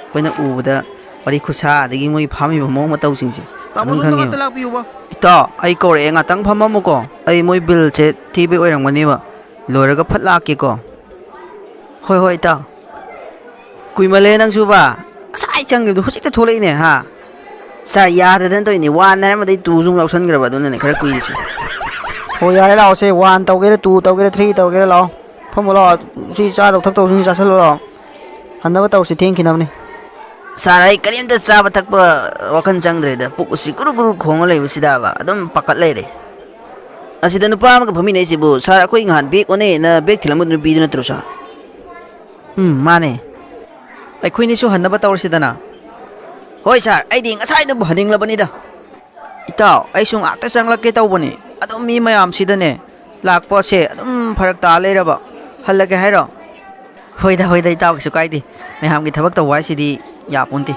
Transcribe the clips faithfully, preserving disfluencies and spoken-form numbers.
ꯑꯩꯈꯣꯏꯅ ꯎꯕꯗ ꯋꯥꯔꯤ ꯈꯨꯁꯥ, ꯑꯗꯒꯤ ꯃꯣꯏ ꯐꯥꯝꯃꯤꯕ ꯃꯑꯣꯡ ꯃꯇꯧꯁꯤꯡꯁꯦ ꯇꯥꯃꯣ, ꯑꯗꯨꯝ ꯁꯣꯝꯗ ꯈꯪꯉꯦꯕ꯫ ꯉꯥꯛꯇ ꯂꯥꯛꯄꯤꯌꯨꯕ꯫ ꯏꯇꯥꯎ, ꯑꯩ ꯀꯧꯔꯛꯑꯦ, ꯉꯥꯛꯇꯪ ꯐꯝꯃꯝꯃꯨꯀꯣ꯫ ꯑꯩ ꯃꯣꯏ ꯕꯤꯜꯁꯦ ꯊꯤꯕꯩ ꯑꯣꯏꯔꯝꯒꯅꯦꯕ, ꯂꯣꯏꯔꯒ ꯐꯠ ꯂꯥꯛꯀꯦꯀꯣ꯫ ꯍꯣꯏ, ꯍꯣꯏ, ꯏꯇꯥꯎ꯫ ꯀꯨꯏꯃꯜꯂꯦ ꯅꯪꯁꯨꯕ꯫ ꯉꯁꯥꯏ ꯆꯪꯈꯤꯕꯗꯣ ꯍꯧꯖꯤꯛꯇ ꯊꯣꯛꯂꯛꯏꯅꯦ, ꯍꯥ? ꯁꯥꯔ, ꯌꯥꯗꯗꯅ ꯇꯧꯔꯤꯅꯦ꯫ ꯋꯥꯟ ꯍꯥꯏꯔꯝꯕꯗꯩ ꯇꯨꯁꯨ ꯑꯃꯨꯛ ꯌꯥꯎꯁꯟꯈ꯭ꯔꯕ, ꯑꯗꯨꯅꯅꯦ ꯈꯔ ꯀꯨꯏꯔꯤꯁꯦ꯫ ꯍꯣꯏ, ꯌꯥꯔꯦ, ꯂꯥꯛꯑꯣꯁꯦ꯫ ꯋꯥꯟ ꯇꯧꯒꯦꯔꯥ, ꯇꯨ ꯇꯧꯒꯦꯔꯥ, ꯊ꯭ꯔꯤ ꯇꯧꯒꯦꯔꯥ, ꯂꯥꯛꯑꯣ꯫ ꯐꯝꯃꯣ ꯂꯥꯛꯑꯣ꯫ ꯁꯤ ꯆꯥꯗꯧ ꯊꯛꯇꯧꯁꯤꯡ ꯆꯥꯁꯤꯜꯂꯣ ꯂꯥꯛꯑꯣ꯫ ꯍꯟꯅꯕ ꯇꯧꯔꯁꯤ, ꯊꯦꯡꯈꯤꯅꯕꯅꯤ꯫ ꯁꯥꯔ, ꯑꯩ ꯀꯔꯤꯝꯇ ꯆꯥꯕ ꯊꯛꯄ ꯋꯥꯈꯜ ꯆꯪꯗ꯭ꯔꯦꯗ꯫ ꯄꯨꯛ ꯑꯁꯤ ꯒꯨꯔꯨ ꯒꯨꯔꯨ ꯈꯣꯡꯉ ꯂꯩꯕꯁꯤꯗꯕ ꯑꯗꯨꯝ ꯄꯥꯈꯠ ꯂꯩꯔꯦ꯫ ꯑꯁꯤꯗ ꯅꯨꯄꯥ ꯑꯃꯒ ꯐꯝꯃꯤꯟꯅꯩꯁꯤꯕꯨ, ꯁꯥꯔ, ꯑꯩꯈꯣꯏ ꯅꯍꯥꯟ ꯕꯦꯛ ꯑꯣꯟꯅꯩꯅ ꯕꯦꯛ ꯊꯤꯜꯂꯝꯕꯗꯨ ꯅꯨꯄꯤꯗꯨ ꯅꯠꯇ꯭ꯔꯣ, ꯁꯥꯔ? ꯎꯝ, ꯃꯥꯅꯦ꯫ ꯑꯩꯈꯣꯏꯅꯤꯁꯨ ꯍꯟꯅꯕ ꯇꯧꯔꯁꯤꯗꯅ꯫ ꯍꯣꯏ, ꯁꯥꯔ, ꯑꯩꯗꯤ ꯉꯁꯥꯏꯗꯕꯨ ꯍꯟꯅꯤꯡꯂꯕꯅꯤꯗ꯫ ꯏꯇꯥꯎ, ꯑꯩꯁꯨ ꯉꯥꯛꯇ ꯆꯪꯂꯛꯀꯦ ꯇꯧꯕꯅꯤ꯫ ꯑꯗꯨꯝ ꯃꯤ ꯃꯌꯥꯝꯁꯤꯗꯅꯦ ꯂꯥꯛꯄꯁꯦ ꯑꯗꯨꯝ ꯐꯔꯛ ꯇꯥ ꯂꯩꯔꯕ꯫ ꯍꯜꯂꯒꯦ ꯍꯥꯏꯔꯣ? ꯍꯣꯏꯗ, ꯍꯣꯏꯗ, ꯏꯇꯥꯎ, ꯀꯩꯁꯨ ꯀꯥꯏꯗꯦ꯫ ꯃꯌꯥꯝꯒꯤ ꯊꯕꯛ ꯇꯧꯕ ꯍꯥꯏꯁꯤꯗꯤ ꯌꯥꯄꯣꯟꯇꯦ꯫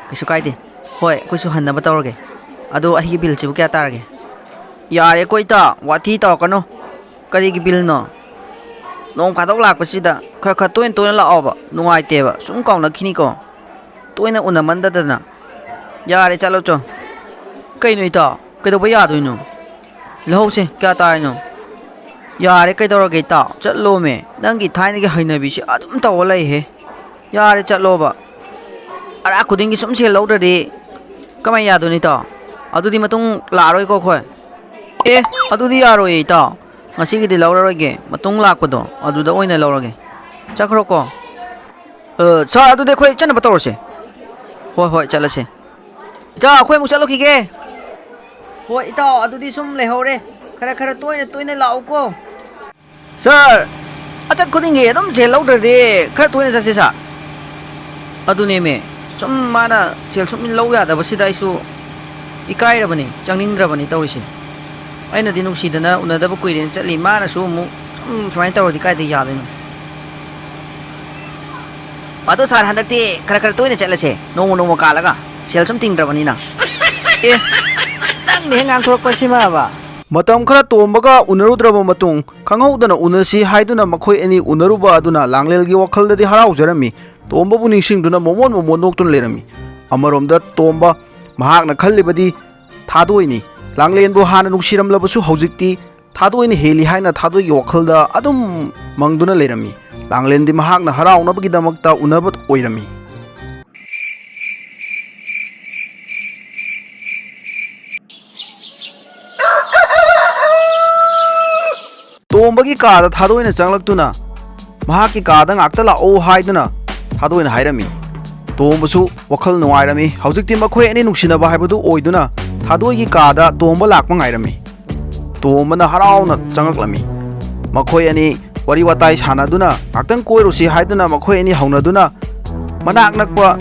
ꯀꯩꯁꯨ ꯀꯥꯏꯗꯦ꯫ ꯍꯣꯏ, ꯑꯩꯈꯣꯏꯁꯨ ꯍꯟꯅꯕ ꯇꯧꯔꯒꯦ꯫ ꯑꯗꯣ ꯑꯩꯒꯤ ꯕꯤꯜꯁꯤꯕꯨ ꯀꯌꯥ ꯇꯥꯔꯒꯦ? ꯌꯥꯔꯦꯀꯣ, ꯏꯇꯥꯎ, ꯋꯥꯊꯤ ꯇꯧꯔꯛꯀꯅꯨ꯫ ꯀꯔꯤꯒꯤ ꯕꯤꯜꯅꯣ? ꯅꯣꯡ ꯐꯥꯗꯣꯛ ꯂꯥꯛꯄꯁꯤꯗ ꯈꯔ ꯈꯔ ꯇꯣꯏꯅ ꯇꯣꯏꯅ ꯂꯥꯛꯑꯣꯕ꯫ ꯅꯨꯡꯉꯥꯏꯇꯦꯕ꯫ ꯁꯨꯝ ꯀꯥꯎꯅꯈꯤꯅꯤꯀꯣ꯫ ꯇꯣꯏꯅ ꯎꯅꯃꯟꯗꯗꯅ꯫ ꯌꯥꯔꯦ, ꯆꯠꯂꯣ ꯆꯣ꯫ ꯀꯩꯅꯣ ꯏꯇꯥꯎ? ꯀꯩꯗꯧꯕ ꯌꯥꯗꯣꯏꯅꯣ? ꯂꯧꯍꯧꯁꯦ, ꯀꯌꯥ ꯇꯥꯔꯤꯅꯣ? ꯌꯥꯔꯦ, ꯀꯩꯗꯧꯔꯒꯦ ꯏꯇꯥꯎ? ꯆꯠꯂꯣꯃꯦ꯫ ꯅꯪꯒꯤ ꯊꯥꯏꯅꯒꯤ ꯍꯩꯅꯕꯤꯁꯤ ꯑꯗꯨꯝ ꯇꯧꯔ ꯂꯩꯍꯦ꯫ ꯌꯥꯔꯦ, ꯆꯠꯂꯣꯕ꯫ ꯑꯔꯥꯛ ꯈꯨꯗꯤꯡꯒꯤ ꯁꯨꯝ ꯁꯦꯜ ꯂꯧꯗ꯭ꯔꯗꯤ ꯀꯃꯥꯏ ꯌꯥꯗꯣꯏꯅꯣ ꯏꯇꯥꯎ? ꯑꯗꯨꯗꯤ ꯃꯇꯨꯡ ꯂꯥꯛꯑꯔꯣꯏꯀꯣ ꯑꯩꯈꯣꯏ꯫ ꯑꯦ, ꯑꯗꯨꯗꯤ ꯌꯥꯔꯣꯏꯌꯦ ꯏꯇꯥꯎ꯫ ꯉꯁꯤꯒꯤꯗꯤ ꯂꯧꯔꯔꯣꯏꯒꯦ꯫ ꯃꯇꯨꯡ ꯂꯥꯛꯄꯗꯣ ꯑꯗꯨꯗ ꯑꯣꯏꯅ ꯂꯧꯔꯒꯦ꯫ ꯆꯠꯈ꯭ꯔꯣꯀꯣ꯫ ꯑ, ꯁꯥꯔ, ꯑꯗꯨꯗꯤ ꯑꯩꯈꯣꯏ ꯆꯠꯅꯕ ꯇꯧꯔꯁꯦ꯫ ꯍꯣꯏ, ꯍꯣꯏ, ꯆꯠꯂꯁꯦ꯫ ꯏꯇꯥꯎ, ꯑꯩꯈꯣꯏ ꯑꯃꯨꯛ ꯆꯠꯂꯨꯈꯤꯒꯦ꯫ ꯍꯣꯏ, ꯏꯇꯥꯎ, ꯑꯗꯨꯗꯤ ꯁꯨꯝ ꯂꯩꯍꯧꯔꯦ꯫ ꯈꯔ ꯈꯔ ꯇꯣꯏꯅ ꯇꯣꯏꯅ ꯂꯥꯛꯎꯀꯣ꯫ ꯁꯥꯔ, ꯑꯆꯠ ꯈꯨꯗꯤꯡꯒꯤ ꯑꯗꯨꯝ ꯁꯦꯜ ꯂꯧꯗ꯭ꯔꯗꯤ ꯈꯔ ꯇꯣꯏꯅ ꯆꯠꯁꯤ, ꯁꯥꯔ꯫ ꯑꯗꯨꯅꯦꯃꯦ, ꯁꯨꯝ ꯃꯥꯅ ꯁꯦꯜ ꯁꯨꯝ ꯂꯧ ꯌꯥꯗꯕꯁꯤꯗ ꯑꯩꯁꯨ ꯏꯀꯥꯏꯔꯕꯅꯤ, ꯆꯪꯅꯤꯡꯗ꯭ꯔꯕꯅꯤ ꯇꯧꯔꯤꯁꯦ꯫ ꯑꯩꯅꯗꯤ ꯅꯨꯡꯁꯤꯗꯅ ꯎꯅꯗꯕ ꯀꯨꯏꯔꯦꯅ ꯆꯠꯂꯤ, ꯃꯥꯅꯁꯨ ꯑꯃꯨꯛ ꯁꯨꯝ ꯁꯨꯃꯥꯏꯅ ꯇꯧꯔꯗꯤ ꯀꯥꯏꯗ ꯌꯥꯗꯣꯏꯅꯣ? ꯑꯗꯣ ꯁꯥꯔ, ꯍꯟꯗꯛꯇꯤ ꯈꯔ ꯈꯔ ꯇꯣꯏꯅ ꯆꯠꯂꯁꯦ, ꯅꯣꯡꯃ ꯅꯣꯡꯃ ꯀꯥꯜꯂꯒ, ꯁꯦꯜ ꯁꯨꯝ ꯇꯤꯡꯗ꯭ꯔꯕꯅꯤꯅ꯫ ꯑꯦ, ꯅꯪꯅ ꯍꯦꯛ ꯉꯥꯡꯊꯣꯔꯛꯄꯁꯤꯃꯕ꯫ ꯃꯇꯝ ꯈꯔ ꯇꯣꯝꯕꯒ ꯎꯅꯔꯨꯗ꯭ꯔꯕ ꯃꯇꯨꯡ, ꯈꯪꯍꯧꯗꯅ ꯎꯅꯁꯤ ꯍꯥꯏꯗꯨꯅ ꯃꯈꯣꯏ ꯑꯅꯤ ꯎꯅꯔꯨꯕ ꯑꯗꯨꯅ ꯂꯥꯡꯂꯦꯜꯒꯤ ꯋꯥꯈꯜꯗꯗꯤ ꯍꯔꯥꯎꯖꯔꯝꯃꯤ꯫ ꯇꯣꯝꯕꯕꯨ ꯅꯤꯡꯁꯤꯡꯗꯨꯅ ꯃꯣꯃꯣꯟ ꯃꯣꯃꯣꯟ ꯅꯣꯛꯇꯨꯅ ꯂꯩꯔꯝꯃꯤ꯫ ꯑꯃꯔꯣꯝꯗ ꯇꯣꯝꯕ ꯃꯍꯥꯛꯅ ꯈꯜꯂꯤꯕꯗꯤ ꯊꯥꯗꯣꯏꯅꯤ꯫ ꯂꯥꯡꯂꯦꯟꯕꯨ ꯍꯥꯟꯅ ꯅꯨꯡꯁꯤꯔꯝꯂꯕꯁꯨ ꯍꯧꯖꯤꯛꯇꯤ ꯊꯥꯗꯣꯏꯅ ꯍꯦꯜꯂꯤ ꯍꯥꯏꯅ ꯊꯥꯗꯣꯏꯒꯤ ꯋꯥꯈꯜꯗ ꯑꯗꯨꯝ ꯃꯪꯗꯨꯅ ꯂꯩꯔꯝꯃꯤ꯫ ꯂꯥꯡꯂꯦꯟꯗꯤ ꯃꯍꯥꯛꯅ ꯍꯔꯥꯎꯅꯕꯒꯤꯗꯃꯛꯇ ꯎꯅꯕ ꯑꯣꯏꯔꯝꯃꯤ꯫ ꯇꯣꯝꯕꯒꯤ ꯀꯥꯗ ꯊꯥꯗꯣꯏꯅ ꯆꯪꯂꯛꯇꯨꯅ ꯃꯍꯥꯛꯀꯤ ꯀꯥꯗ ꯉꯥꯛꯇ ꯂꯥꯛꯑꯣ ꯍꯥꯏꯗꯨꯅ ꯊꯥꯗꯣꯏꯅ ꯍꯥꯏꯔꯝꯃꯤ꯫ ꯇꯣꯝꯕꯁꯨ ꯋꯥꯈꯜ ꯅꯨꯡꯉꯥꯏꯔꯝꯃꯤ꯫ ꯍꯧꯖꯤꯛꯇꯤ ꯃꯈꯣꯏ ꯑꯅꯤ ꯅꯨꯡꯁꯤꯅꯕ ꯍꯥꯏꯕꯗꯨ ꯑꯣꯏꯗꯨꯅ ꯊꯥꯗꯣꯏꯒꯤ ꯀꯥꯗ ꯇꯣꯝꯕ ꯂꯥꯛꯄ ꯉꯥꯏꯔꯝꯃꯤ꯫ ꯇꯣꯝꯕꯅ ꯍꯔꯥꯎꯅ ꯆꯪꯂꯛꯂꯝꯃꯤ꯫ ꯃꯈꯣꯏ ꯑꯅꯤ ꯋꯥꯔꯤ ꯋꯥꯇꯥꯏ ꯁꯥꯟꯅꯗꯨꯅ ꯉꯥꯛꯇꯪ ꯀꯣꯏꯔꯨꯁꯤ ꯍꯥꯏꯗꯨꯅ ꯃꯈꯣꯏ ꯑꯅꯤ ꯍꯧꯅꯗꯨꯅ ꯃꯅꯥꯛ ꯅꯛꯄ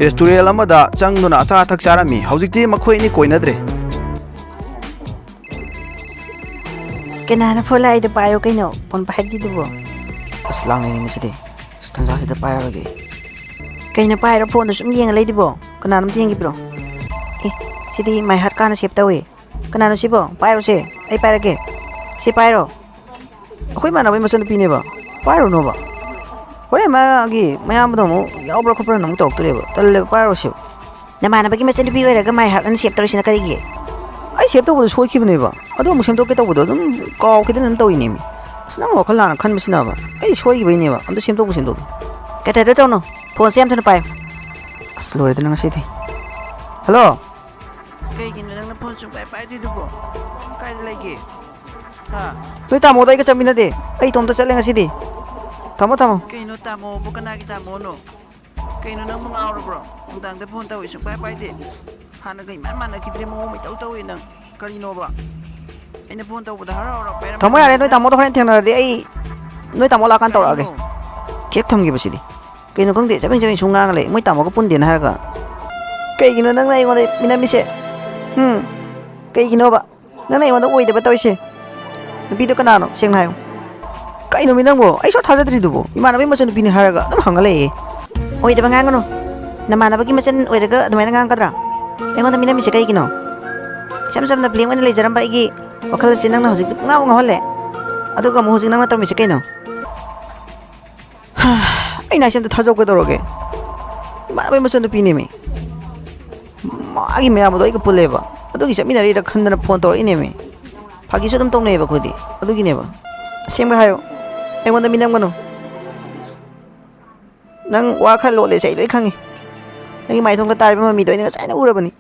ꯔꯦꯁꯇꯨꯔꯦꯟ ꯑꯃꯗ ꯆꯪꯗꯨꯅ ꯑꯆꯥ ꯑꯊꯛ ꯆꯥꯔꯝꯃꯤ꯫ ꯍꯧꯖꯤꯛꯇꯤ ꯃꯈꯣꯏ ꯑꯅꯤ ꯀꯣꯏꯅꯗ꯭ꯔꯦ꯫ ꯀꯅꯥꯅ ꯐꯣꯟ ꯂꯥꯛꯏꯗꯣ? ꯄꯥꯏꯌꯣ ꯀꯩꯅꯣ, ꯐꯣꯟ ꯄꯥꯏꯍꯟꯈꯤꯗꯨꯕꯣ꯫ ꯑꯁ, ꯂꯥꯡꯅꯤꯡꯉꯤ ꯁꯤꯗꯤ꯫ ꯑꯁ, ꯇꯟꯖꯥꯁꯤꯗ ꯄꯥꯏꯔꯒꯦ꯫ ꯀꯩꯅꯣ ꯄꯥꯏꯔꯣ, ꯐꯣꯟꯗꯣ ꯁꯨꯝ ꯌꯦꯡꯉ ꯂꯩꯗꯨꯕꯣ? ꯀꯅꯥꯅꯣ ꯑꯝꯇ ꯌꯦꯡꯈꯤꯕ꯭ꯔꯣ? ꯑꯦ, ꯁꯤꯗꯤ ꯃꯥꯏ ꯍꯥꯔꯠ ꯀꯥꯟꯅ ꯁꯦꯞ ꯇꯧꯋꯦ꯫ ꯀꯅꯥꯅꯣ ꯁꯤꯕꯣ? ꯄꯥꯏꯔꯣꯁꯦ, ꯑꯩ ꯄꯥꯏꯔꯒꯦ꯫ ꯁꯤ ꯄꯥꯏꯔꯣ꯫ ꯑꯩꯈꯣꯏ ꯏꯃꯥꯟꯅꯕꯒꯤ ꯃꯆꯟꯅꯨꯄꯤꯅꯦꯕ꯫ ꯄꯥꯏꯔꯨꯅꯣꯕ꯫ ꯍꯣꯔꯦꯟ ꯃꯥꯒꯤ ꯃꯌꯥꯝꯕꯗꯣ ꯑꯃꯨꯛ ꯌꯥꯎꯕ꯭ꯔꯥ ꯈꯣꯠꯄ꯭ꯔꯥꯅ ꯑꯃꯨꯛ ꯇꯧꯔꯛꯇꯣꯔꯦꯕ꯫ ꯇꯜꯂꯦꯕ, ꯄꯥꯏꯔꯣꯁꯦꯕ꯫ ꯅꯃꯥꯟꯅꯕꯒꯤ ꯃꯆꯟꯅꯨꯄꯤ ꯑꯣꯏꯔꯒ ꯃꯥꯏ ꯍꯥꯔꯠ ꯑꯅ ꯁꯦꯞ ꯇꯧꯔꯤꯁꯤꯅ ꯀꯔꯤꯒꯤ? ꯑꯩ ꯁꯦꯞ ꯇꯧꯕꯗꯣ ꯁꯣꯏꯈꯤꯕꯅꯦꯕ꯫ ꯑꯗꯨ ꯑꯃꯨꯛ ꯁꯦꯝꯗꯣꯛꯀꯦ ꯇꯧꯕꯗꯣ ꯑꯗꯨꯝ ꯀꯥꯎꯈꯤꯗꯅ ꯑꯗꯨꯝ ꯇꯧꯔꯤꯅꯦꯃꯤ꯫ ꯑꯁ, ꯅꯪ ꯋꯥꯈꯜ ꯂꯥꯟꯅ ꯈꯟꯕꯁꯤꯅꯕ꯫ ꯑꯩ ꯁꯣꯏꯈꯤꯕꯩꯅꯦꯕ꯫ ꯑꯝꯇ ꯁꯦꯝꯗꯣꯛꯄ ꯁꯦꯝꯗꯣꯛꯀꯦ꯫ ꯀꯇꯔꯗꯣ ꯇꯧꯅꯣ꯫ ꯐꯣꯟꯁꯦ ꯌꯥꯝ ꯊꯨꯅ ꯄꯥꯏꯌꯨ꯫ ꯑꯁ, ꯂꯣꯏꯔꯦꯗꯅ ꯉꯁꯤꯗꯤ꯫ ꯍꯜꯂꯣ? ꯀꯩꯒꯤꯅꯣ ꯅꯪꯅ ꯐꯣꯟ ꯁꯨꯡꯄꯥꯏ ꯄꯥꯏꯗ꯭ꯔꯤꯗꯨꯕꯣ? ꯀꯥꯏꯗ ꯂꯩꯒꯦ? ꯍꯥ? ꯅꯣꯏ ꯇꯥꯃꯣꯗꯣ ꯑꯩꯒ ꯆꯠꯃꯤꯟꯅꯗꯦ꯫ ꯑꯩ ꯏꯇꯣꯝꯇ ꯆꯠꯂꯦ ꯉꯁꯤꯗꯤ꯫ ꯊꯝꯃꯣ, ꯊꯝꯃꯣ꯫ ꯀꯩꯅꯣ ꯇꯥꯃꯣꯕꯨ ꯀꯅꯥꯒꯤ ꯇꯥꯃꯣꯅꯣ? ꯀꯩꯅꯣ ꯅꯪꯕꯨ ꯉꯥꯎꯔꯕ꯭ꯔꯣ? ꯅꯨꯡꯗꯥꯡꯗ ꯐꯣꯟ ꯇꯧꯏ ꯁꯨꯡꯄꯥꯏ ꯄꯥꯏꯗꯦ꯫ ꯍꯥꯟꯅꯒ ꯏꯃꯥꯟ ꯃꯥꯟꯅꯈꯤꯗ꯭ꯔꯦ, ꯃꯑꯣꯡ ꯏꯇꯧ ꯇꯧꯏ ꯅꯪ꯫ ꯀꯔꯤꯅꯣꯕ? ꯑꯩꯅ ꯐꯣꯟ ꯇꯧꯕꯗ ꯍꯔꯥꯎ ꯍꯔꯥꯎ ꯄꯥꯏꯔꯝꯃꯤ꯫ ꯊꯝꯃꯣ ꯌꯥꯔꯦ, ꯅꯣꯏ ꯇꯥꯃꯣꯗꯣ ꯍꯣꯔꯦꯟ ꯊꯦꯡꯅꯔꯗꯤ ꯑꯩ ꯅꯣꯏ ꯇꯥꯃꯣ ꯂꯥꯛꯑꯀꯥꯟꯗ ꯇꯧꯔꯛꯑꯒꯦ꯫ ꯀꯩꯅꯣ? ꯀꯦꯛ ꯊꯝꯈꯤꯕꯁꯤꯗꯤ꯫ ꯀꯩꯅꯣ ꯈꯪꯗꯦ, ꯆꯕꯦꯡ ꯆꯕꯦꯡ ꯁꯨꯝ ꯉꯥꯡꯉ ꯂꯩ꯫ ꯃꯣꯏ ꯇꯥꯃꯣꯒ ꯄꯨꯟꯗꯦꯅ ꯍꯥꯏꯔꯒ꯫ ꯀꯩꯒꯤꯅꯣ ꯅꯪꯅ ꯑꯩꯉꯣꯟꯗ ꯃꯤꯅꯝꯃꯤꯁꯦ? ꯎꯝ? ꯀꯩꯒꯤꯅꯣꯕ? ꯅꯪꯅ ꯑꯩꯉꯣꯟꯗ ꯑꯣꯏꯗꯕ ꯇꯧꯔꯤꯁꯦ? ꯅꯨꯄꯤꯗꯣ ꯀꯅꯥꯅꯣ? ꯁꯦꯡꯅ ꯍꯥꯏꯌꯨ꯫ ꯀꯩꯅꯣ ꯃꯤ ꯅꯪꯕꯣ? ꯑꯩ ꯁꯨꯡꯊꯥ ꯊꯥꯖꯗ꯭ꯔꯤꯗꯨꯕꯣ? ꯏꯃꯥꯟꯅꯕꯒꯤ ꯃꯆꯟꯅꯨꯄꯤꯅꯤ ꯍꯥꯏꯔꯒ ꯑꯗꯨꯝ ꯍꯪꯉ ꯂꯩꯌꯦ꯫ ꯑꯣꯏꯗꯕ ꯉꯥꯡꯒꯅꯨ꯫ ꯅꯃꯥꯟꯅꯕꯒꯤ ꯃꯆꯟ ꯑꯣꯏꯔꯒ ꯑꯗꯨꯃꯥꯏꯅ ꯉꯥꯡꯒꯗ꯭ꯔꯥ? ꯑꯩꯉꯣꯟꯗ ꯃꯤꯅꯝꯃꯤꯁꯦ ꯀꯩꯒꯤꯅꯣ? ꯏꯆꯝ ꯆꯝꯅ ꯕ꯭ꯂꯦꯡ ꯑꯣꯏꯅ ꯂꯩꯖꯔꯝꯕ ꯑꯩꯒꯤ ꯋꯥꯈꯜ ꯑꯁꯤ ꯅꯪꯅ ꯍꯧꯖꯤꯛ ꯄꯨꯡꯉꯥꯎ ꯉꯥꯎꯍꯜꯂꯦ꯫ ꯑꯗꯨꯒ ꯑꯃꯨꯛ ꯍꯧꯖꯤꯛ ꯅꯪꯅ ꯇꯧꯔꯝꯃꯤꯁꯦ ꯀꯩꯅꯣ? ꯍꯥ, ꯑꯩꯅ ꯍꯥꯏꯁꯦ ꯑꯝꯇ ꯊꯥꯖꯧ ꯀꯩꯗꯧꯔꯒꯦ? ꯏꯃꯥꯟꯅꯕꯒꯤ ꯃꯆꯟꯅꯨꯄꯤꯅꯦꯃꯤ꯫ ꯃꯥꯒꯤ ꯃꯌꯥꯝꯕꯗꯣ ꯑꯩꯒ ꯄꯨꯜꯂꯦꯕ꯫ ꯑꯗꯨꯒꯤ ꯆꯠꯃꯤꯟꯅꯔꯤꯔ ꯈꯟꯗꯅ ꯐꯣꯟ ꯇꯧꯔꯛꯏꯅꯦꯃꯤ꯫ ꯐꯥꯒꯤꯁꯨ ꯑꯗꯨꯝ ꯇꯧꯅꯩꯌꯦꯕ ꯑꯩꯈꯣꯏꯗꯤ꯫ ꯑꯗꯨꯒꯤꯅꯦꯕ꯫ ꯑꯁꯦꯡꯕ ꯍꯥꯏꯌꯣ꯫ ꯑꯩꯉꯣꯟꯗ ꯃꯤꯅꯝꯒꯅꯨ꯫ ꯅꯪ ꯋꯥ ꯈꯔ ꯂꯣꯠꯂꯦꯁꯦ ꯑꯩ ꯂꯣꯏ ꯈꯪꯉꯤ꯫ ꯅꯪꯒꯤ ꯃꯥꯏꯊꯣꯡꯗ ꯇꯥꯔꯤꯕ ꯃꯃꯤꯗꯣ ꯑꯩꯅ ꯉꯁꯥꯏꯅ ꯎꯔꯕꯅꯤ꯫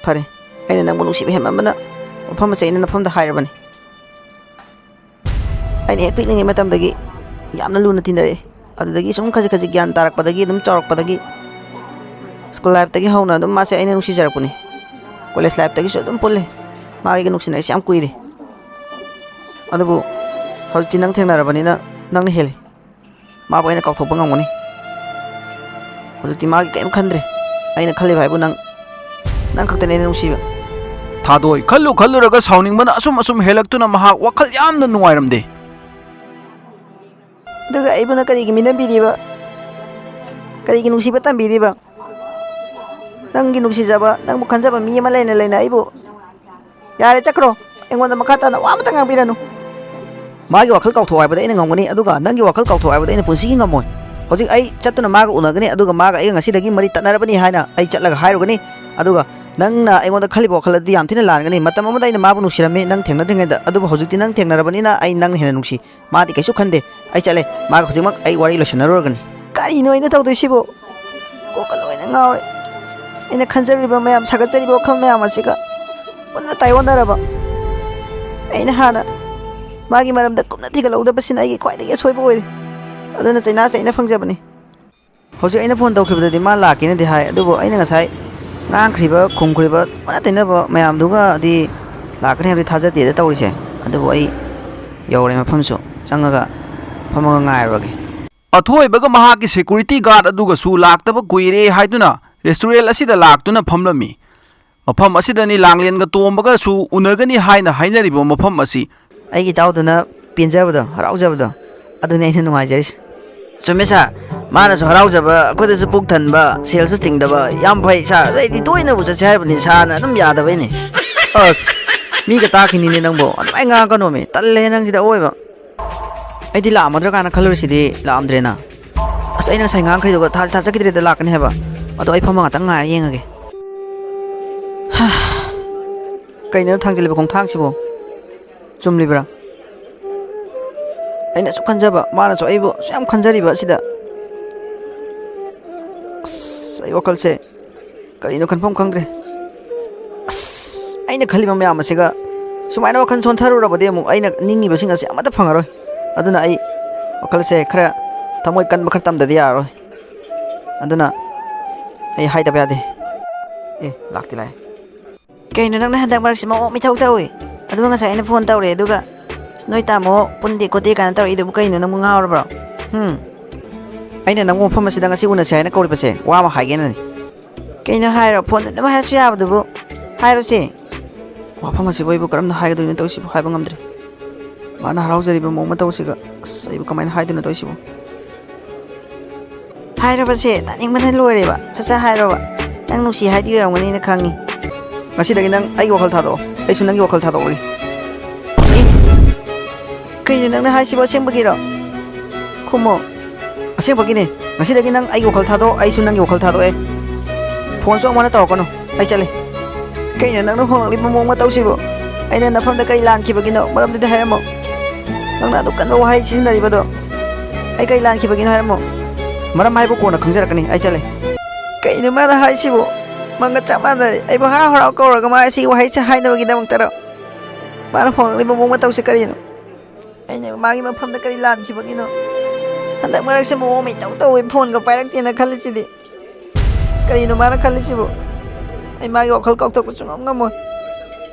ꯐꯔꯦ, ꯑꯩꯅ ꯅꯪꯕꯨ ꯅꯨꯡꯁꯤꯕ ꯍꯦꯟꯃꯟꯕꯅ ꯃꯐꯝ ꯑꯁꯦ ꯑꯩꯅ ꯅꯐꯝꯗ ꯍꯥꯏꯔꯕꯅꯤ꯫ ꯑꯩꯅ ꯍꯦꯛ ꯄꯤꯛꯂꯤꯉꯩ ꯃꯇꯝꯗꯒꯤ ꯌꯥꯝꯅ ꯂꯨꯅ ꯇꯤꯟꯅꯔꯛꯑꯦ꯫ ꯑꯗꯨꯗꯒꯤ ꯁꯨꯝ ꯈꯖꯤꯛ ꯈꯖꯤꯛ ꯒ꯭ꯌꯥꯟ ꯇꯥꯔꯛꯄꯗꯒꯤ, ꯑꯗꯨꯝ ꯆꯥꯎꯔꯛꯄꯗꯒꯤ, ꯁ꯭ꯀꯨꯜ ꯂꯥꯏꯐꯇꯒꯤ ꯍꯧꯅ ꯑꯗꯨꯝ ꯃꯥꯁꯦ ꯑꯩꯅ ꯅꯨꯡꯁꯤꯖꯔꯛꯄꯅꯤ꯫ ꯀꯣꯂꯦꯖ ꯂꯥꯏꯐꯇꯒꯤꯁꯨ ꯑꯗꯨꯝ ꯄꯨꯜꯂꯦ꯫ ꯃꯥꯒ ꯑꯩꯒ ꯅꯨꯡꯁꯤꯅꯔꯤꯁꯦ ꯌꯥꯝ ꯀꯨꯏꯔꯦ꯫ ꯑꯗꯨꯕꯨ ꯍꯧꯖꯤꯛꯇꯤ ꯅꯪ ꯊꯦꯡꯅꯔꯕꯅꯤꯅ ꯅꯪꯅ ꯍꯦꯜꯂꯤ꯫ ꯃꯥꯕꯨ ꯑꯩꯅ ꯀꯥꯎꯊꯣꯛꯄ ꯉꯝꯒꯅꯤ꯫ ꯍꯧꯖꯤꯛꯇꯤ ꯃꯥꯒꯤ ꯀꯔꯤꯝ ꯈꯟꯗ꯭ꯔꯦ꯫ ꯑꯩꯅ ꯈꯜꯂꯤꯕ ꯍꯥꯏꯕꯨ ꯅꯪ, ꯅꯪ ꯈꯛꯇꯅꯦ ꯑꯩꯅ ꯅꯨꯡꯁꯤꯕ꯫ ꯊꯥꯗꯣꯏ ꯈꯜꯂꯨ ꯈꯜꯂꯨꯔꯒ ꯁꯥꯎꯅꯤꯡꯕꯅ ꯑꯁꯨꯝ ꯑꯁꯨꯝ ꯍꯦꯜꯂꯛꯇꯨꯅ ꯃꯍꯥꯛ ꯋꯥꯈꯜ ꯌꯥꯝꯅ ꯅꯨꯡꯉꯥꯏꯔꯝꯗꯦ꯫ ꯑꯗꯨꯒ ꯑꯩꯕꯨꯅ ꯀꯔꯤꯒꯤ ꯃꯤꯅꯝꯕꯤꯔꯤꯕ? ꯀꯔꯤꯒꯤ ꯅꯨꯡꯁꯤꯕ ꯇꯝꯕꯤꯔꯤꯕ? ꯅꯪꯒꯤ ꯅꯨꯡꯁꯤꯖꯕ, ꯅꯪꯕꯨ ꯈꯟꯖꯕ ꯃꯤ ꯑꯃ ꯂꯩꯅ ꯂꯩꯅ ꯑꯩꯕꯨ, ꯌꯥꯔꯦ, ꯆꯠꯈ꯭ꯔꯣ꯫ ꯑꯩꯉꯣꯟꯗ ꯃꯈꯥ ꯇꯥꯅ ꯋꯥ ꯑꯃꯇ ꯉꯥꯡꯕꯤꯔꯅꯨ꯫ ꯃꯥꯒꯤ ꯋꯥꯈꯜ ꯀꯥꯎꯊꯣꯛ ꯍꯥꯏꯕꯗ ꯑꯩꯅ ꯉꯝꯒꯅꯤ, ꯑꯗꯨꯒ ꯅꯪꯒꯤ ꯋꯥꯈꯜ ꯀꯥꯎꯊꯣꯛ ꯍꯥꯏꯕꯗ ꯑꯩꯅ ꯄꯨꯟꯁꯤꯒꯤ ꯉꯝꯃꯣꯏ꯫ ꯍꯧꯖꯤꯛ ꯑꯩ ꯆꯠꯇꯨꯅ ꯃꯥꯒ ꯎꯅꯒꯅꯤ, ꯑꯗꯨꯒ ꯃꯥꯒ ꯑꯩꯒ ꯉꯁꯤꯗꯒꯤ ꯃꯔꯤ ꯇꯠꯅꯔꯕꯅꯤ ꯍꯥꯏꯅ ꯑꯩ ꯆꯠꯂꯒ ꯍꯥꯏꯔꯨꯒꯅꯤ꯫ ꯑꯗꯨꯒ ꯅꯪꯅ ꯑꯩꯉꯣꯟꯗ ꯈꯜꯂꯤꯕ ꯋꯥꯈꯜ ꯑꯗꯨꯗꯤ ꯌꯥꯝ ꯊꯤꯅ ꯂꯥꯟꯒꯅꯤ꯫ ꯃꯇꯝ ꯑꯃꯗ ꯑꯩꯅ ꯃꯥꯕꯨ ꯅꯨꯡꯁꯤꯔꯝꯃꯤ ꯅꯪ ꯊꯦꯡꯅꯗ꯭ꯔꯤꯉꯩꯗ, ꯑꯗꯨꯕꯨ ꯍꯧꯖꯤꯛꯇꯤ ꯅꯪ ꯊꯦꯡꯅꯔꯕꯅꯤꯅ ꯑꯩ ꯅꯪꯅ ꯍꯦꯟꯅ ꯅꯨꯡꯁꯤ꯫ ꯃꯥꯗꯤ ꯀꯩꯁꯨ ꯈꯟꯗꯦ꯫ ꯑꯩ ꯆꯠꯂꯦ꯫ ꯃꯥꯒ ꯍꯧꯖꯤꯛꯃꯛ ꯑꯩ ꯋꯥꯔꯤ ꯂꯣꯏꯁꯤꯟꯅꯔꯨꯔꯒꯅꯤ꯫ ꯀꯔꯤꯅꯣ ꯑꯩꯅ ꯇꯧꯗꯣꯏꯁꯤꯕꯣ? ꯀꯣꯛꯀ ꯂꯣꯏꯅ ꯉꯥꯎꯔꯦ꯫ ꯑꯩꯅ ꯈꯟꯖꯔꯤꯕ ꯃꯌꯥꯝ, ꯁꯥꯒꯠꯆꯔꯤꯕ ꯋꯥꯈꯜ ꯃꯌꯥꯝ ꯑꯁꯤꯒ ꯄꯨꯟꯅ ꯇꯥꯏꯑꯣꯟꯅꯔꯕ꯫ ꯑꯩꯅ ꯍꯥꯟꯅ ꯃꯥꯒꯤ ꯃꯔꯝꯗ ꯀꯨꯞꯅ ꯊꯤꯒꯠꯍꯧꯗꯕꯁꯤꯅ ꯑꯩꯒꯤ ꯈ꯭ꯋꯥꯏꯗꯒꯤ ꯑꯁꯣꯏꯕ ꯑꯣꯏꯔꯦ꯫ ꯑꯗꯨꯅ ꯆꯩꯅꯥꯁꯦ ꯑꯩꯅ ꯐꯪꯖꯕꯅꯤ꯫ ꯍꯧꯖꯤꯛ ꯑꯩꯅ ꯐꯣꯟ ꯇꯧꯈꯤꯕꯗꯗꯤ ꯃꯥ ꯂꯥꯛꯀꯦꯅꯗꯤ ꯍꯥꯏ, ꯑꯗꯨꯕꯨ ꯑꯩꯅ ꯉꯁꯥꯏ ꯉꯥꯡꯈ꯭ꯔꯤꯕ, ꯈꯨꯝꯈ꯭ꯔꯤꯕ, ꯑꯣꯟꯅ ꯇꯩꯅꯕ ꯃꯌꯥꯝꯗꯨꯒꯗꯤ ꯂꯥꯛꯀꯅꯤ ꯍꯥꯏꯕꯗꯤ ꯊꯥꯖꯗꯦꯗ ꯇꯧꯔꯤꯁꯦ꯫ ꯑꯗꯨꯕꯨ ꯑꯩ ꯌꯧꯔꯦ ꯃꯐꯝꯁꯨ, ꯆꯪꯉꯒ ꯐꯝꯃꯒ ꯉꯥꯏꯔꯨꯔꯒꯦ꯫ ꯑꯊꯣꯏꯕꯒ ꯃꯍꯥꯛꯀꯤ ꯁꯦꯀ꯭ꯌꯨꯔꯤꯇꯤ ꯒꯥꯔꯗ ꯑꯗꯨꯒꯁꯨ ꯂꯥꯛꯇꯕ ꯀꯨꯏꯔꯦ ꯍꯥꯏꯗꯨꯅ ꯔꯦꯁꯇꯨꯔꯦꯟ ꯑꯁꯤꯗ ꯂꯥꯛꯇꯨꯅ ꯐꯝꯂꯝꯃꯤ꯫ ꯃꯐꯝ ꯑꯁꯤꯗꯅꯤ ꯂꯥꯡꯂꯦꯟꯒ ꯇꯣꯝꯕꯒꯁꯨ ꯎꯅꯒꯅꯤ ꯍꯥꯏꯅ ꯍꯥꯏꯅꯔꯤꯕ ꯃꯐꯝ ꯑꯁꯤ꯫ ꯑꯩꯒꯤ ꯏꯇꯥꯎꯗꯨꯅ ꯄꯦꯟꯖꯕꯗꯣ, ꯍꯔꯥꯎꯖꯕꯗꯣ, ꯑꯗꯨꯅꯤ ꯑꯩꯅ ꯅꯨꯡꯉꯥꯏꯖꯔꯤꯁꯦ꯫ ꯆꯨꯝꯃꯦ ꯁꯥꯔ, ꯃꯥꯅꯁꯨ ꯍꯔꯥꯎꯖꯕ, ꯑꯩꯈꯣꯏꯗꯁꯨ ꯄꯨꯛ ꯊꯟꯕ, ꯁꯦꯜꯁꯨ ꯇꯤꯡꯗꯕ, ꯌꯥꯝ ꯐꯩ ꯁꯥꯔ꯫ ꯑꯗꯨ ꯑꯩꯗꯤ ꯇꯣꯏꯅꯕꯨ ꯆꯠꯁꯦ ꯍꯥꯏꯕꯅꯤ, ꯁꯥꯔꯅ ꯑꯗꯨꯝ ꯌꯥꯗꯕꯩꯅꯦ꯫ ꯑꯁ, ꯃꯤꯒ ꯇꯥꯈꯤꯅꯤꯅꯦ ꯅꯪꯕꯣ, ꯑꯗꯨꯃꯥꯏꯅ ꯉꯥꯡꯉꯛꯀꯅꯣꯃꯤ, ꯇꯜꯂꯦ ꯅꯪꯁꯤꯗ ꯑꯑꯣꯏꯕ꯫ ꯑꯩꯗꯤ ꯂꯥꯛꯑꯝꯃꯗ꯭ꯔꯥ ꯀꯥꯏꯅ ꯈꯜꯂꯨꯔꯤꯁꯤꯗꯤ ꯂꯥꯛꯑꯝꯗ꯭ꯔꯦꯅ꯫ ꯑꯁ, ꯑꯩꯅ ꯉꯁꯥꯏ ꯉꯥꯡꯈ꯭ꯔꯤꯗꯨꯒ ꯊꯥ-, ꯊꯥꯖꯈꯤꯗ꯭ꯔꯦꯗ, ꯂꯥꯛꯀꯅꯤ ꯍꯥꯏꯕ꯫ ꯑꯗꯣ ꯑꯩ ꯐꯝꯕ ꯉꯥꯛꯇꯪ ꯉꯥꯏꯔ ꯌꯦꯡꯉꯒꯦ꯫ ꯍꯥ꯫ ꯀꯩꯅꯣ ꯊꯥꯡꯖꯤꯜꯂꯤꯕ ꯈꯣꯡꯊꯥꯡꯁꯤꯕꯣ? ꯆꯨꯝꯂꯤꯕ꯭ꯔꯥ? ꯑꯩꯅꯁꯨ ꯈꯟꯖꯕ, ꯃꯥꯅꯁꯨ ꯑꯩꯕꯨ ꯑꯁꯨꯛ ꯌꯥꯝ ꯈꯟꯖꯔꯤꯕ ꯑꯁꯤꯗ꯫ ꯑꯁ, ꯑꯩ ꯋꯥꯈꯜꯁꯦ ꯀꯔꯤꯅꯣ ꯈꯟꯐꯝ ꯈꯪꯗ꯭ꯔꯦ꯫ ꯑꯁ, ꯑꯩꯅ ꯈꯜꯂꯤꯕ ꯃꯌꯥꯝ ꯑꯁꯤꯒ ꯁꯨꯃꯥꯏꯅ ꯋꯥꯈꯜ ꯁꯣꯟꯊꯔꯨꯔꯕꯗꯤ ꯑꯃꯨꯛ ꯑꯩꯅ ꯅꯤꯡꯉꯤꯕꯁꯤꯡ ꯑꯁꯤ ꯑꯃꯠꯇ ꯐꯪꯉꯔꯣꯏ꯫ ꯑꯗꯨꯅ ꯑꯩ ꯋꯥꯈꯜꯁꯦ ꯈꯔ ꯊꯃꯣꯏ ꯀꯟꯕ ꯈꯔ ꯇꯝꯗꯗꯤ ꯌꯥꯔꯔꯣꯏ꯫ ꯑꯗꯨꯅ ꯑꯩ ꯍꯥꯏꯗꯕ ꯌꯥꯗꯦ꯫ ꯑꯦ, ꯂꯥꯛꯇꯤ ꯂꯥꯛꯑꯦ꯫ ꯀꯩꯅꯣ ꯅꯪꯅ ꯍꯟꯗꯛ ꯃꯔꯛꯁꯤ ꯃꯑꯣꯡ ꯃꯤꯊꯧ ꯇꯧꯏ? ꯑꯗꯨꯒ ꯉꯁꯥꯏ ꯑꯩꯅ ꯐꯣꯟ ꯇꯧꯔꯦ, ꯑꯗꯨꯒ "ꯑꯁ, ꯅꯣꯏ ꯇꯥꯃꯣ ꯄꯨꯟꯗꯦ ꯈꯣꯠꯇꯦ" ꯀꯥꯏꯅ ꯇꯧꯔꯛꯏꯗꯨꯕꯨ ꯀꯩꯅꯣ, ꯅꯪꯕꯨ ꯉꯥꯎꯔꯕ꯭ꯔꯣ? ꯍꯨꯝ? ꯑꯩꯅ ꯅꯪꯕꯨ ꯃꯐꯝ ꯑꯁꯤꯗ ꯉꯁꯤ ꯎꯅꯁꯦ ꯍꯥꯏꯅ ꯀꯧꯔꯤꯕꯁꯦ ꯋꯥ ꯑꯃ ꯍꯥꯏꯒꯦꯅꯅꯤ꯫ ꯀꯩꯅꯣ ꯍꯥꯏꯔꯣ, ꯐꯣꯟꯗ ꯑꯗꯨꯝ ꯍꯥꯏꯔꯁꯨ ꯌꯥꯕꯗꯨꯕꯨ꯫ ꯍꯥꯏꯔꯣꯁꯦ꯫ ꯋꯥꯐꯝ ꯑꯁꯤꯕꯨ ꯑꯩꯕꯨ ꯀꯔꯝꯅ ꯍꯥꯏꯒꯗꯣꯏꯅꯣ ꯇꯧꯔꯤꯁꯤꯕꯨ ꯍꯥꯏꯕ ꯉꯝꯗ꯭ꯔꯦ꯫ ꯃꯥꯅ ꯍꯔꯥꯎꯖꯔꯤꯕ ꯃꯑꯣꯡ ꯃꯇꯧꯁꯤꯒ, ꯑꯁ, ꯑꯩꯕꯨ ꯀꯃꯥꯏꯅ ꯍꯥꯏꯗꯣꯏꯅꯣ ꯇꯧꯔꯤꯁꯤꯕꯨ? ꯍꯥꯏꯔꯕꯁꯦ, ꯇꯥꯅꯤꯡꯕꯅ ꯂꯣꯏꯔꯦꯕ꯫ ꯁꯠ ꯁꯠ ꯍꯥꯏꯔꯣꯕ꯫ ꯅꯪ ꯅꯨꯡꯁꯤ ꯍꯥꯏꯗꯣꯏ ꯑꯣꯏꯔꯝꯒꯅꯤꯅ ꯈꯪꯉꯤ꯫ ꯉꯁꯤꯗꯒꯤ ꯅꯪ ꯑꯩꯒꯤ ꯋꯥꯈꯜ ꯊꯥꯗꯣꯛꯑꯣ, ꯑꯩꯁꯨ ꯅꯪꯒꯤ ꯋꯥꯈꯜ ꯊꯥꯗꯣꯛꯑꯒꯦ꯫ ꯑꯦ? ꯀꯩꯅꯣ ꯅꯪꯅ ꯍꯥꯏꯁꯤꯕꯣ, ꯑꯁꯦꯡꯕꯒꯤꯔꯣ? ꯈꯨꯝꯃꯣ꯫ ꯑꯁꯦꯡꯕꯒꯤꯅꯦ꯫ ꯉꯁꯤꯗꯒꯤ ꯅꯪ ꯑꯩꯒꯤ ꯋꯥꯈꯜ ꯊꯥꯗꯣꯛꯑꯣ, ꯑꯩꯁꯨ ꯅꯪꯒꯤ ꯋꯥꯈꯜ ꯊꯥꯗꯣꯛꯑꯦ꯫ ꯐꯣꯟꯁꯨ ꯑꯃꯨꯛ ꯍꯟꯅ ꯇꯧꯔꯛꯀꯅꯨ꯫ ꯑꯩ ꯆꯠꯂꯦ꯫ ꯀꯩꯅꯣ ꯅꯪꯅ ꯍꯣꯡꯂꯛꯂꯤꯕ ꯃꯑꯣꯡ ꯃꯇꯧꯁꯤꯕꯣ? ꯑꯩꯅ ꯅꯐꯝꯗ ꯀꯩ ꯂꯥꯟꯈꯤꯕꯒꯤꯅꯣ? ꯃꯔꯝꯗꯨꯗꯤ ꯍꯥꯏꯔꯝꯃꯣ꯫ ꯅꯪꯅ ꯑꯗꯨꯛ ꯀꯟꯕ ꯋꯥꯍꯩ ꯁꯤꯖꯤꯟꯅꯔꯤꯕꯗꯣ ꯑꯩ ꯀꯩ ꯂꯥꯟꯈꯤꯕꯒꯤꯅꯣ ꯍꯥꯏꯔꯝꯃꯣ꯫ ꯃꯔꯝ ꯍꯥꯏꯕꯨ ꯀꯣꯟꯅ ꯈꯪꯖꯔꯛꯀꯅꯤ꯫ ꯑꯩ ꯆꯠꯂꯦ꯫ ꯀꯩꯅꯣ ꯃꯥꯅ ꯍꯥꯏꯁꯤꯕꯣ? ꯃꯪꯒ ꯆꯞ ꯃꯥꯟꯅꯔꯦ꯫ ꯑꯩꯕꯨ ꯍꯔꯥꯎ ꯍꯔꯥꯎ ꯀꯧꯔꯒ ꯃꯥ ꯑꯁꯤꯒꯤ ꯋꯥꯍꯩꯁꯦ ꯍꯥꯏꯅꯕꯒꯤꯗꯃꯛꯇꯔꯣ? ꯃꯥꯅ ꯍꯣꯡꯂꯛꯂꯤꯕ ꯃꯑꯣꯡ ꯃꯇꯧꯁꯦ ꯀꯔꯤꯅꯣ? ꯑꯩꯅ ꯃꯥꯒꯤ ꯃꯐꯝꯗ ꯀꯔꯤ ꯂꯥꯟꯈꯤꯕꯒꯤꯅꯣ? ꯍꯟꯗꯛ ꯃꯔꯛꯁꯦ ꯃꯑꯣꯡ ꯑꯃ ꯏꯇꯧ ꯇꯧꯋꯦ, ꯐꯣꯟꯒ ꯄꯥꯏꯔꯛꯇꯦꯅ ꯈꯜꯂꯤꯁꯤꯗꯤ꯫ ꯀꯔꯤꯅꯣ ꯃꯥꯅ ꯈꯜꯂꯤꯁꯤꯕꯨ? ꯑꯩ ꯃꯥꯒꯤ ꯋꯥꯈꯜ ꯀꯥꯎꯊꯣꯛꯄ ꯁꯨꯡꯉꯝ ꯉꯝꯃꯣꯏ꯫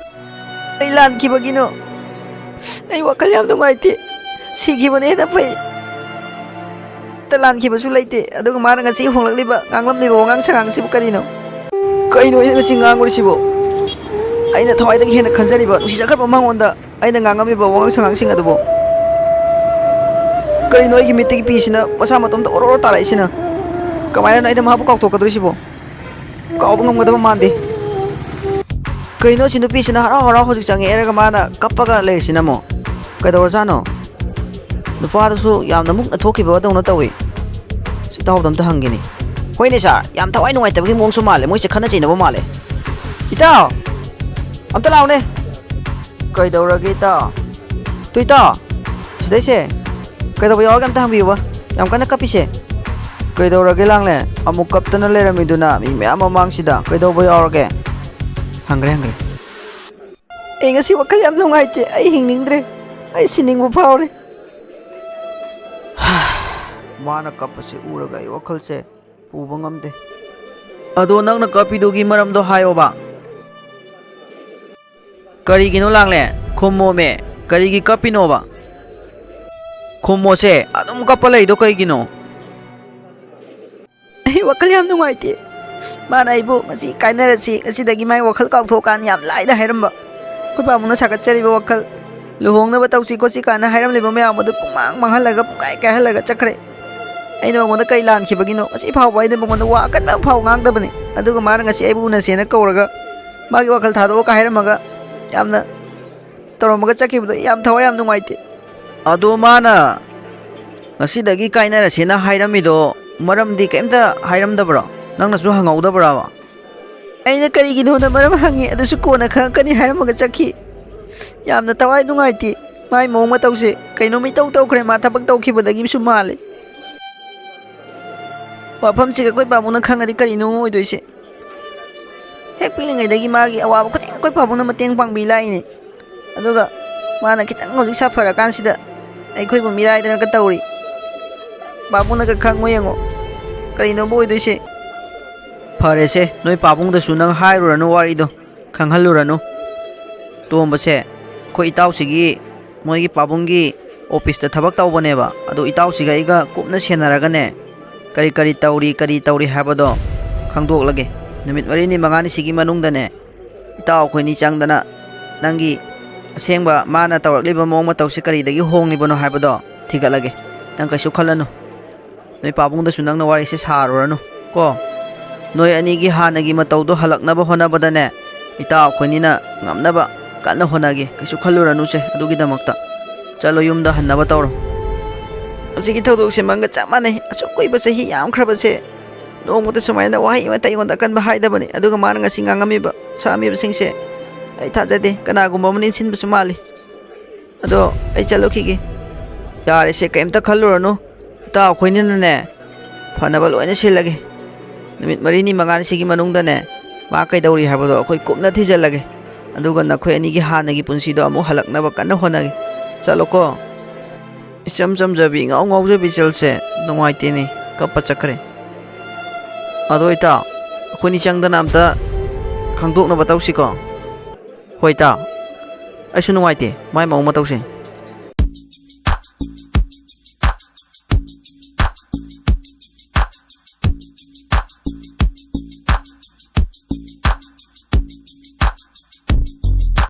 ꯑꯩ ꯂꯥꯟꯈꯤꯕꯒꯤꯅꯣ? ꯑꯩ ꯋꯥꯈꯜ ꯌꯥꯝ ꯅꯨꯡꯉꯥꯏꯇꯦ꯫ ꯁꯤꯈꯤꯕꯅ ꯍꯦꯟꯅ ꯐꯩ꯫ ꯇ ꯂꯥꯟꯈꯤꯕꯁꯨ ꯂꯩꯇꯦ꯫ ꯑꯗꯨꯒ ꯃꯥꯅ ꯉꯁꯤ ꯍꯣꯡꯂꯛꯂꯤꯕ, ꯉꯥꯡꯂꯝꯂꯤꯕ ꯋꯥꯉꯥꯡ ꯁꯉꯥꯡꯁꯤꯕꯨ ꯀꯔꯤꯅꯣ? ꯀꯩꯅꯣ ꯑꯩꯅ ꯉꯁꯤ ꯉꯥꯡꯉꯨꯔꯤꯁꯤꯕꯨ? ꯑꯩꯅ ꯊꯋꯥꯏꯗꯒꯤ ꯍꯦꯟꯅ ꯈꯟꯖꯔꯤꯕ, ꯅꯨꯡꯁꯤ ꯆꯥꯟꯅꯕ ꯃꯉꯣꯟꯗ ꯑꯩꯅ ꯉꯥꯡꯉꯝꯃꯤꯕ ꯋꯥꯉꯥꯡ ꯁꯉꯥꯡꯁꯤꯡ ꯑꯗꯨꯕꯨ? ꯀꯔꯤꯅꯣ ꯑꯩꯒꯤ ꯃꯤꯠꯇꯒꯤ ꯄꯤꯁꯤꯅ ꯃꯁꯥ ꯃꯇꯣꯝꯇ ꯑꯣꯔꯣ ꯑꯣꯔꯣ ꯇꯥꯔꯛꯏꯁꯤꯅ? ꯀꯃꯥꯏꯅꯅꯣ ꯑꯩꯅ ꯃꯍꯥꯛꯄꯨ ꯀꯥꯎꯊꯣꯛꯀꯗꯧꯔꯤꯁꯤꯕꯣ? ꯀꯥꯎꯕ ꯉꯝꯒꯗꯕ ꯃꯥꯟꯗꯦ꯫ ꯀꯩꯅꯣ ꯁꯤ ꯅꯨꯄꯤꯁꯤꯅ ꯍꯔꯥꯎ ꯍꯔꯥꯎ ꯍꯧꯖꯤꯛ ꯆꯪꯉꯛꯑꯦꯔꯒ ꯃꯥꯅ ꯀꯞꯄꯒ ꯂꯩꯔꯤꯁꯤꯅ ꯑꯃꯨꯛ? ꯀꯩꯗꯧꯔꯖꯥꯠꯅꯣ? ꯅꯨꯄꯥꯗꯨꯁꯨ ꯌꯥꯝꯅ ꯃꯨꯛꯅ ꯊꯣꯛꯈꯤꯕꯗꯧꯅ ꯇꯧꯏ꯫ ꯏꯇꯥꯎꯗ ꯑꯝꯇ ꯍꯪꯒꯦꯅꯦ꯫ ꯍꯣꯏꯅꯦ ꯁꯥꯔ, ꯌꯥꯝ ꯊꯋꯥꯏ ꯅꯨꯡꯉꯥꯏꯇꯕꯒꯤ ꯃꯑꯣꯡꯁꯨ ꯃꯥꯜꯂꯦ, ꯃꯣꯏꯁꯦ ꯈꯠꯅ ꯆꯩꯅꯕ ꯃꯥꯜꯂꯦ꯫ ꯏꯇꯥꯎ! ꯑꯝꯇ ꯂꯥꯛꯑꯣꯅꯦ꯫ ꯀꯩꯗꯧꯔꯒꯦ ꯏꯇꯥꯎ? ꯇꯨ ꯏꯇꯥꯎ, ꯁꯤꯗꯩꯁꯦ ꯀꯩꯗꯧꯕ ꯌꯥꯎꯔꯒꯦ ꯑꯝꯇ ꯍꯪꯕꯤꯌꯨꯕ꯫ ꯌꯥꯝ ꯀꯟꯅ ꯀꯞꯄꯤꯁꯦ꯫ ꯀꯩꯗꯧꯔꯒꯦ ꯂꯥꯡꯂꯦ? ꯑꯃꯨꯛ ꯀꯞꯇꯅ ꯂꯩꯔꯝꯃꯤꯗꯨꯅ ꯃꯤ ꯃꯌꯥꯝ ꯃꯃꯥꯡꯁꯤꯗ ꯀꯩꯗꯧꯕ ꯌꯥꯎꯔꯒꯦ? ꯍꯪꯈ꯭ꯔꯦ, ꯍꯪꯈ꯭ꯔꯦ꯫ ꯑꯩ ꯉꯁꯤ ꯋꯥꯈꯜ ꯌꯥꯝ ꯅꯨꯡꯉꯥꯏꯇꯦ꯫ ꯑꯩ ꯍꯤꯡꯅꯤꯡꯗ꯭ꯔꯦ꯫ ꯑꯩ ꯁꯤꯅꯤꯡꯕ ꯐꯥꯎꯔꯦ꯫ ꯃꯥꯅ ꯀꯞꯄꯁꯦ ꯎꯔꯒ ꯑꯩ ꯋꯥꯈꯜꯁꯦ ꯄꯨꯕ ꯉꯝꯗꯦ꯫ ꯑꯗꯣ ꯅꯪꯅ ꯀꯞꯄꯤꯗꯨꯒꯤ ꯃꯔꯝꯗꯣ ꯍꯥꯏꯌꯣꯕ꯫ ꯀꯔꯤꯒꯤꯅꯣ ꯂꯥꯡꯂꯦ? ꯈꯨꯝꯃꯣꯃꯦ꯫ ꯀꯔꯤꯒꯤ ꯀꯞꯄꯤꯅꯣꯕ? ꯈꯨꯝꯃꯣꯁꯦ, ꯑꯗꯨꯝ ꯀꯞꯄ ꯂꯩꯗꯣ ꯀꯩꯒꯤꯅꯣ? ꯑꯩ ꯋꯥꯈꯜ ꯌꯥꯝ ꯅꯨꯡꯉꯥꯏꯇꯦ꯫ ꯃꯥꯅ ꯑꯩꯕꯨ ꯉꯁꯤ ꯀꯥꯏꯅꯔꯁꯤ, ꯉꯁꯤꯗꯒꯤ ꯃꯥꯏ ꯋꯥꯈꯜ ꯀꯥꯎꯊꯣꯛꯀꯥꯟ ꯌꯥꯝ ꯂꯥꯏꯗ ꯍꯥꯏꯔꯝꯕ꯫ ꯑꯩꯈꯣꯏ ꯄꯥꯕꯨꯡꯅ ꯁꯥꯒꯠꯆꯔꯤꯕ ꯋꯥꯈꯜ, ꯂꯨꯍꯣꯡꯅꯕ ꯇꯧꯁꯤ ꯈꯣꯠꯁꯤ ꯀꯥꯏꯅ ꯍꯥꯏꯔꯝꯂꯤꯕ ꯃꯌꯥꯝ ꯑꯗꯨ ꯄꯨꯡꯃꯥꯡ ꯃꯥꯡꯍꯜꯂꯒ ꯄꯨꯡꯀꯥꯏ ꯀꯥꯏꯍꯜꯂꯒ ꯆꯠꯈ꯭ꯔꯦ꯫ ꯑꯩꯅ ꯃꯉꯣꯟꯗ ꯀꯔꯤ ꯂꯥꯟꯈꯤꯕꯒꯤꯅꯣ? ꯉꯁꯤ ꯐꯥꯎꯕ ꯑꯩꯅ ꯃꯉꯣꯟꯗ ꯋꯥ ꯑꯀꯟꯕ ꯑꯃ ꯐꯥꯎ ꯉꯥꯡꯗꯕꯅꯤ꯫ ꯑꯗꯨꯒ ꯃꯥꯅ ꯉꯁꯤ ꯑꯩꯕꯨ ꯎꯅꯁꯦꯅ ꯀꯧꯔꯒ ꯃꯥꯒꯤ ꯋꯥꯈꯜ ꯊꯥꯗꯣꯛꯑꯣ ꯀꯥꯏ ꯍꯥꯏꯔꯝꯃꯒ ꯌꯥꯝꯅ ꯇꯧꯔꯝꯃꯒ ꯆꯠꯈꯤꯕꯗꯣ ꯑꯩ ꯌꯥꯝ ꯊꯋꯥꯏ ꯌꯥꯝ ꯅꯨꯡꯉꯥꯏꯇꯦ꯫ ꯑꯗꯣ ꯃꯥꯅ ꯉꯁꯤꯗꯒꯤ ꯀꯥꯏꯅꯔꯁꯦꯅ ꯍꯥꯏꯔꯝꯃꯤꯗꯣ ꯃꯔꯝꯗꯤ ꯀꯩꯝꯇ ꯍꯥꯏꯔꯝꯗꯕ꯭ꯔꯣ? ꯅꯪꯅꯁꯨ ꯍꯪꯍꯧꯗꯕ꯭ꯔꯕ? ꯑꯩꯅ ꯀꯔꯤꯒꯤꯅꯣꯅ ꯃꯔꯝ ꯍꯪꯉꯤ, ꯑꯗꯨꯁꯨ ꯀꯣꯟꯅ ꯈꯪꯉꯛꯀꯅꯤ ꯍꯥꯏꯔꯝꯃꯒ ꯆꯠꯈꯤ꯫ ꯌꯥꯝꯅ ꯊꯋꯥꯏ ꯅꯨꯡꯉꯥꯏꯇꯦ꯫ ꯃꯥꯏ ꯃꯑꯣꯡ ꯃꯇꯧꯁꯦ ꯀꯩꯅꯣꯝ ꯏꯇꯧ ꯇꯧꯈ꯭ꯔꯦ, ꯃꯥ ꯊꯕꯛ ꯇꯧꯈꯤꯕꯗꯒꯤꯁꯨ ꯃꯥꯜꯂꯦ꯫ ꯋꯥꯐꯝꯁꯤꯒ ꯑꯩꯈꯣꯏ ꯄꯥꯕꯨꯡꯅ ꯈꯪꯉꯗꯤ ꯀꯔꯤꯅꯣ ꯑꯣꯏꯗꯣꯏꯁꯦ? ꯍꯦꯛ ꯄꯤꯛꯂꯤꯉꯩꯗꯒꯤ ꯃꯥꯒꯤ ꯑꯋꯥꯕ ꯈꯨꯗꯤꯡ ꯑꯩꯈꯣꯏ ꯄꯥꯕꯨꯡꯅ ꯃꯇꯦꯡ ꯄꯥꯡꯕꯤ ꯂꯥꯛꯏꯅꯦ꯫ ꯑꯗꯨꯒ ꯃꯥꯅ ꯈꯤꯇꯪ ꯍꯧꯖꯤꯛ ꯁꯥꯐꯔꯀꯥꯟꯁꯤꯗ ꯑꯩꯈꯣꯏꯕꯨ ꯃꯤꯔꯥꯏꯗꯅꯒ ꯇꯧꯔꯤ꯫ ꯄꯥꯕꯨꯡꯅꯒ ꯈꯪꯉꯣ ꯌꯦꯡꯉꯣ, ꯀꯔꯤꯅꯣꯕꯨ ꯑꯣꯏꯗꯣꯏꯁꯦ? ꯐꯔꯦꯁꯦ, ꯅꯣꯏ ꯄꯥꯕꯨꯡꯗꯁꯨ ꯅꯪ ꯍꯥꯏꯔꯨꯔꯅꯨ ꯋꯥꯔꯤꯗꯣ, ꯈꯪꯍꯜꯂꯨꯔꯅꯨ꯫ ꯇꯣꯝꯕꯁꯦ ꯑꯩꯈꯣꯏ ꯏꯇꯥꯎꯁꯤꯒꯤ, ꯃꯣꯏꯒꯤ ꯄꯥꯕꯨꯡꯒꯤ ꯑꯣꯐꯤꯁꯇ ꯊꯕꯛ ꯇꯧꯕꯅꯦꯕ꯫ ꯑꯗꯣ ꯏꯇꯥꯎꯁꯤꯒ ꯑꯩꯒ ꯀꯨꯞꯅ ꯁꯦꯟꯅꯔꯒꯅꯦ, ꯀꯔꯤ ꯀꯔꯤ ꯇꯧꯔꯤ, ꯀꯔꯤ ꯇꯧꯔꯤ ꯍꯥꯏꯕꯗꯣ ꯈꯪꯗꯣꯛꯂꯒꯦ꯫ ꯅꯨꯃꯤꯠ ꯃꯔꯤꯅꯤ ꯃꯉꯥꯅꯤꯁꯤꯒꯤ ꯃꯅꯨꯡꯗꯅꯦ, ꯏꯇꯥꯎ ꯑꯩꯈꯣꯏꯅꯤ ꯆꯪꯗꯅ ꯅꯪꯒꯤ ꯑꯁꯦꯡꯕ ꯃꯥꯅ ꯇꯧꯔꯛꯂꯤꯕ ꯃꯑꯣꯡ ꯃꯇꯧꯁꯦ ꯀꯔꯤꯗꯒꯤ ꯍꯣꯡꯂꯤꯕꯅꯣ ꯍꯥꯏꯕꯗꯣ ꯊꯤꯒꯠꯂꯒꯦ꯫ ꯅꯪ ꯀꯩꯁꯨ ꯈꯜꯂꯅꯨ꯫ ꯅꯣꯏ ꯄꯥꯕꯨꯡꯗꯁꯨ ꯅꯪꯅ ꯋꯥꯔꯤꯁꯦ ꯁꯥꯔꯨꯔꯅꯨ ꯀꯣ꯫ ꯅꯣꯏ ꯑꯅꯤꯒꯤ ꯍꯥꯟꯅꯒꯤ ꯃꯇꯧꯗꯣ ꯍꯜꯂꯛꯅꯕ ꯍꯣꯠꯅꯕꯗꯅꯦ, ꯏꯇꯥꯎ ꯑꯩꯈꯣꯏꯅꯤꯅ ꯉꯝꯅꯕ ꯀꯟꯅ ꯍꯣꯠꯅꯒꯦ꯫ ꯀꯩꯁꯨ ꯈꯜꯂꯨꯔꯅꯨꯁꯦ ꯑꯗꯨꯒꯤꯗꯃꯛꯇ꯫ ꯆꯠꯂꯣ, ꯌꯨꯝꯗ ꯍꯟꯅꯕ ꯇꯧꯔꯣ꯫ ꯃꯁꯤꯒꯤ ꯊꯧꯗꯣꯛꯁꯦ ꯃꯪꯒ ꯆꯞ ꯃꯥꯟꯅꯩ꯫ ꯑꯁꯨꯛ ꯀꯨꯏꯕ ꯆꯍꯤ ꯌꯥꯝꯈ꯭ꯔꯕꯁꯦ ꯅꯣꯡꯃꯇ ꯁꯨꯃꯥꯏꯅ ꯋꯥꯍꯩ ꯑꯃꯠꯇ ꯑꯩꯉꯣꯟꯗ ꯑꯀꯟꯕ ꯍꯥꯏꯗꯕꯅꯤ꯫ ꯑꯗꯨꯒ ꯃꯥꯅ ꯉꯁꯤ ꯉꯥꯡꯉꯝꯃꯤꯕ, ꯁꯥꯝꯃꯤꯕꯁꯤꯡꯁꯦ ꯑꯩ ꯊꯥꯖꯗꯦ꯫ ꯀꯅꯥꯒꯨꯝꯕ ꯑꯃꯅ ꯏꯟꯁꯤꯟꯕꯁꯨ ꯃꯥꯜꯂꯤ꯫ ꯑꯗꯣ ꯑꯩ ꯆꯠꯂꯨꯈꯤꯒꯦ꯫ ꯌꯥꯔꯦꯁꯦ, ꯀꯩꯝꯇ ꯈꯜꯂꯨꯔꯅꯨ꯫ ꯏꯇꯥꯎ ꯑꯩꯈꯣꯏꯅꯤꯅꯅꯦ, ꯐꯅꯕ ꯂꯣꯏꯅ ꯁꯤꯜꯂꯒꯦ꯫ ꯅꯨꯃꯤꯠ ꯃꯔꯤꯅꯤ ꯃꯉꯥꯅꯤꯁꯤꯒꯤ ꯃꯅꯨꯡꯗꯅꯦ, ꯃꯥ ꯀꯩꯗꯧꯔꯤ ꯍꯥꯏꯕꯗꯣ ꯑꯩꯈꯣꯏ ꯀꯨꯞꯅ ꯊꯤꯖꯤꯜꯂꯒꯦ꯫ ꯑꯗꯨꯒ ꯅꯈꯣꯏ ꯑꯅꯤꯒꯤ ꯍꯥꯟꯅꯒꯤ ꯄꯨꯟꯁꯤꯗꯣ ꯑꯃꯨꯛ ꯍꯜꯂꯛꯅꯕ ꯀꯟꯅ ꯍꯣꯠꯅꯒꯦ꯫ ꯆꯠꯂꯣꯀꯣ꯫ ꯏꯆꯝ ꯆꯝꯖꯕꯤ, ꯏꯉꯥꯎ ꯉꯥꯎꯖꯕꯤ ꯏꯆꯜꯁꯦ ꯅꯨꯡꯉꯥꯏꯇꯦꯅꯦ, ꯀꯞꯄ ꯆꯠꯈ꯭ꯔꯦ꯫ ꯑꯗꯣ ꯏꯇꯥꯎ, ꯑꯩꯈꯣꯏꯅꯤ ꯆꯪꯗꯅ ꯑꯝꯇ ꯈꯪꯗꯣꯛꯅꯕ ꯇꯧꯁꯤꯀꯣ꯫ ꯍꯣꯏ ꯏꯇꯥꯎ, ꯑꯩꯁꯨ ꯅꯨꯡꯉꯥꯏꯇꯦ ꯃꯥꯏ ꯃꯑꯣꯡ ꯃꯇꯧꯁꯦ꯫